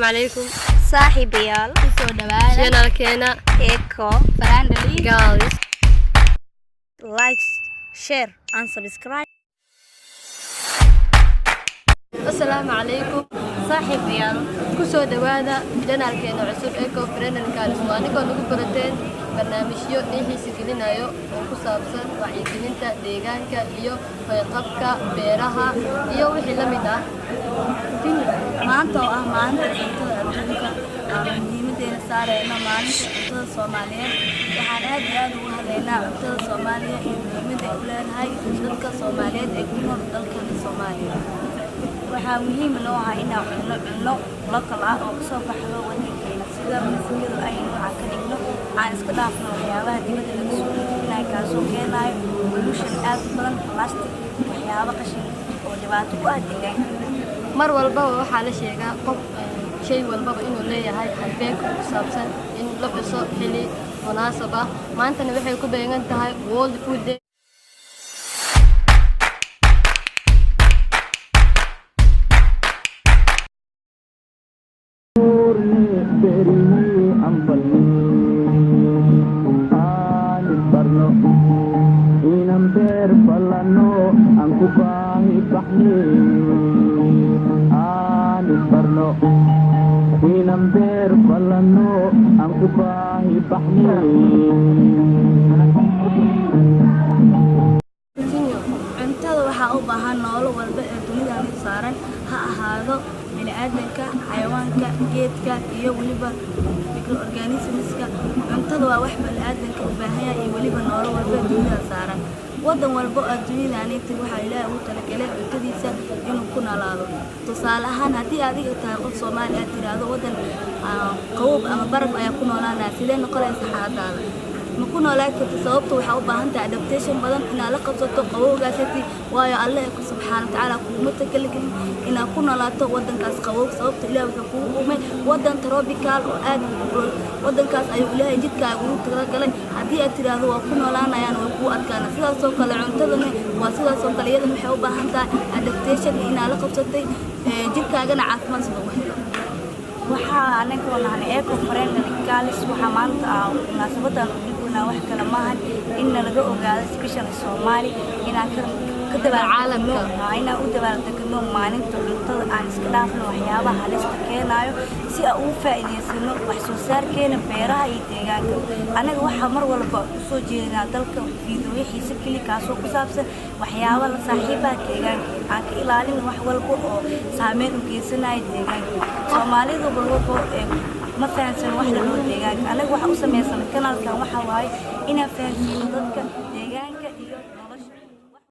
Asalaamu calaykum. Saaxiibayaal, kusoo dhawaada channelkeena Eco Friendly Girls. Like, share and subscribe. Asalaamu calaykum, saaxiibayaal, kusoo dhawaada channelkeena cusub, Eco Friendly Girls. Waa anigoo nagu barateen barnaamijyo nii xiisi gelinayo oo ku saabsan wacyigelinta deegaanka iyo fayoqabka beeraha iyo wixii la mid ah. Maanta oo ah maalinta cuntada adduunka, aanu muhiimadeena saareyno maalinta cuntada Soomaaliyeed. Waxaan aad iyo aad ugu hadlaynaa cuntada Soomaaliya iyo muhiimadda ay u leedahay dadka Soomaaliyeed ee ku nool dalkani Soomaaliya. Waxaa muhiim noo ah inaan cunno cunno local ah oo kasoo baxdo wadankeena, sida masagada aynu waxaan ka dhigno, aan iska dhaafno waxyaabaha dibadda laga soo dhoofinaayo, kaasoo keenayo pollution aad u badan, plastic, waxyaabo qashin oo dhibaato ku ah deegaanka. Mar walbaba waxaa la sheegaa qof shay walbaba inuu leeyahay halbeeg ku saabsan in la xuso xili munaasab ah. Maantana waxay ku beegan tahay World Food Day. Beerihii aan falnay, aan isbarno inaan beer falano, aan ku baahi baxnay. Aan isbarno inaan beer falano, aan ku baahi baxnay. Continue. Cuntada waxaa u baahan noolo walba ee dunidan saaran, ha ahaado bini'aadanka, xayawaanka, geedka iyo weliba microorganismska. Cuntada waa wax bini'aadanka u baahan yahay iyo weliba noolo walba ee dunida saaran. Wadan walba oo adduunyada waxaa Ilaahay ugu talagalay cuntadiisa inuu ku noolaado. Tusaale ahaan, haddii adiga tahay qof Soomaali, aad tiraahdo wadan qaboob ama baraf ayaa ku noolaanaya, sidee noqonaysa xaaladaada? Ma ku noolaan karto, sababta waxaa u baahan tahay adaptation badan, inaad la qabsato qabowgaasati, waayo Alle subxaana watacaala kuguma talagelin inaad ku noolaato wadankaas qabow. Sababta Ilaah wuxuu kugu uumay wadan tropical oo aad u kulul. Wadankaas ayuu Ilaahay jidkaaga ugu talagalay. Haddii aad tiraahdo waa ku noolaanayaan, way kugu adkaana. Sidaasoo kale cuntadana waa sidaasoo kale, iyadana waxay u baahan tahay adaptation, inaad la qabsatay, jidhkaagana caafimaad sida ugu helo. Waxaa anaga nahnay Eco Friendly Girls. Waxaa maanta ah munaasabadan u dhignaa wax kale maahan in nalaga ogaado, especially Soomaali, inaan ka dabaaldegno, inaan u dabaaldegno maalinta cuntada, aan iska dhaafno waxyaabaha halista keenayo, si aan ugu faa'iidaysano wax soo saarkeena beeraha iyo deegaanka. Anaga waxaa mar walba usoo jeedinaa dalka fiidooyo xiise keli, kaasoo ku saabsan waxyaaba la saaxiibaha deegaanka, aan ka ilaalin wax walba oo saameyn u geysanaya deegaanka. Soomaalidu walba ma fahansan wax la dhoo deegaanka. Anaga waxa u samaysanay kanaalkan waxa waaye inaan fahansiino dadka.